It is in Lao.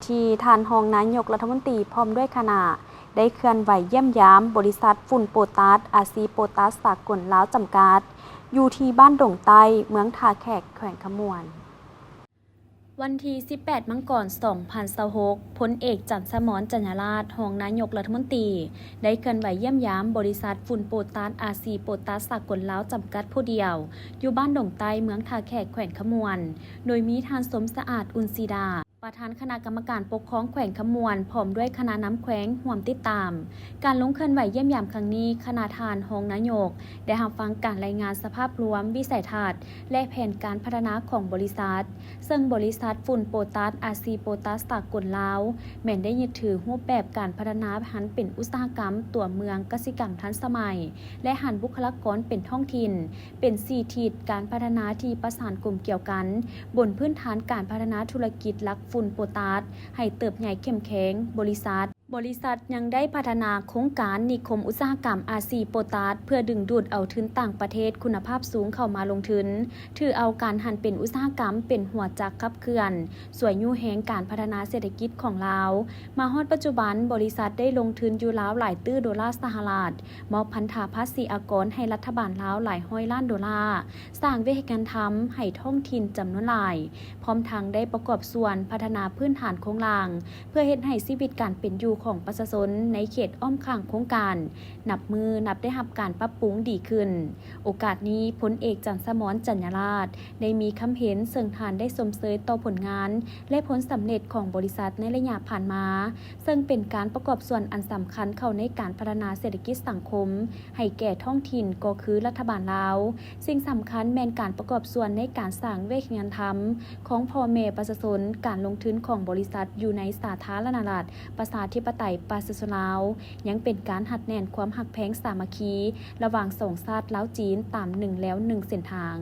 ທີ່ທ່ານຮອງນາຍົກລັດຖະມົນຕີ ພ້ອມດ້ວຍຄະນະ ໄດ້ເຄື່ອນໄຫວຢ້ຽມຢາມບໍລິສັດຝຸ່ນໂປຕາສ ອາຊີໂປຕາສສາກົນລາວ ຈຳກັດ ຢູ່ທີ່ບ້ານດົງໃຕ້ ເມືອງທ່າແຂກ ແຂວງຄຳມ່ວນ. ວັນທີສິບແປດ ມັງກອນ ສອງພັນຊາວຫົກ ພົນເອກ ຈັນສະໝອນ ຈັນຍາລາດ ຮອງນາຍົກລັດຖະມົນຕີ ໄດ້ເຄື່ອນໄຫວຢ້ຽມຢາມບໍລິສັດຝຸ່ນໂປຕາສ ອາຊີໂປຕາສສາກົນລາວ ຈຳກັດຜູ້ດຽວ ຢູ່ບ້ານດົງໃຕ້ ເມືອງທ່າແຂກ ແຂວງຄຳມ່ວນ ໂດຍມີທ່ານ ສົມສະອາດ ອຸ່ນສີດາ ປະທານຄະນະກຳມະການປົກຄອງແຂວງຄຳມ່ວນ ພ້ອມດ້ວຍຄະນະນຳແຂວງຮ່ວມຕິດຕາມ. ການລົງເຄື່ອນໄຫວຢ້ຽມຢາມຄັ້ງນີ້, ຄະນະທ່ານຮອງນາຍົກ ໄດ້ຮັບຟັງການລາຍງານສະພາບລວມ, ວິໄສທັດ ແລະ ແຜນການພັດທະນາຂອງບໍລິສັດ, ເຊິ່ງບໍລິສັດຝຸ່ນໂປຕາສ ອາຊີໂປຕາສສາກົນລາວ ແມ່ນໄດ້ຍຶດຖືຮູບແບບການພັດທະນາຫັນເປັນອຸດສາຫະກຳຕົວເມືອງ, ກະສິກຳທັນສະໄໝ ແລະ ຫັນບຸກຄະລາກອນເປັນທ້ອງຖິ່ນ, ເປັນສີ່ທິດການພັດທະນາທີ່ປະສານກົມກ່ຽວກັນ ບົນພື້ນຖານການພັດທະນາທຸລະກິດຫຼັກຝຸ່ນໂປຕາສໃຫ້ເຕີບໃຫຍ່ເຂັ້ມແຂງ. ບໍລິສັດ, ບໍລິສັດຍັງໄດ້ພັດທະນາໂຄງການນິຄົມອຸດສາຫະກຳອາຊີໂປຕາສ ເພື່ອດຶງດູດເອົາທຶນຕ່າງປະເທດຄຸນນະພາບສູງເຂົ້າມາລົງທຶນ, ຖືເອົາການຫັນເປັນອຸດສາຫະກຳເປັນຫົວຈັກຂັບເຄື່ອນ, ຊ່ວຍຍູ້ແຮງການພັດທະນາເສດຖະກິດຂອງລາວ. ມາຮອດປັດຈຸບັນ, ບໍລິສັດໄດ້ລົງທຶນຢູ່ລາວຫຼາຍຕື້ໂດລາສະຫະລັດ, ມອບພັນທະພາສີອາກອນໃຫ້ລັດຖະບານລາວຫຼາຍຮ້ອຍລ້ານໂດລາ, ສ້າງວຽກເຮັດງານທຳໃຫ້ທ້ອງຖິ່ນຈຳນວນຫຼາຍ, ພ້ອມທັງໄດ້ປະກອບສ່ວນພັດທະນາພື້ນຖານໂຄງລ່າງ ເພື່ອເຮັດໃຫ້ຊີວິດການເປັນຢູ່ຂອງປະຊາຊົນໃນເຂດອ້ອມຂ້າງໂຄງການ ນັບມື້ນັບໄດ້ຮັບການປັບປຸງດີຂຶ້ນ. ໂອກາດນີ້, ພົນເອກ ຈັນສະໝອນ ຈັນຍາລາດ ໄດ້ມີຄຳເຫັນເຊິ່ງທ່ານໄດ້ຊົມເຊີຍຕໍ່ຜົນງານ ແລະ ຜົນສຳເລັດຂອງບໍລິສັດໃນໄລຍະຜ່ານມາ, ເຊິ່ງເປັນການປະກອບສ່ວນອັນສຳຄັນເຂົ້າໃນການພັດທະນາເສດຖະກິດສັງຄົມໃຫ້ແກ່ທ້ອງຖິ່ນ ກໍຄືລັດຖະບານລາວ. ສິ່ງສຳຄັນແມ່ນການປະກອບສ່ວນໃນການສ້າງວຽກເຮັດງານທຳຂອງພໍ່ແມ່ປະຊາຊົນ, ການລົງທຶນຂອງບໍລິສັດຢູ່ໃນສາທາລະນະລັດ ປະຊາທິປະໄຕ ປະຊາຊົນລາວ ຍັງເປັນການຮັດແໜ້ນຄວາມຮັກແພງສາມັກຄີລະຫວ່າງສອງຊາດລາວ-ຈີນ ຕາມໜຶ່ງແລວໜຶ່ງເສັ້ນທາງ.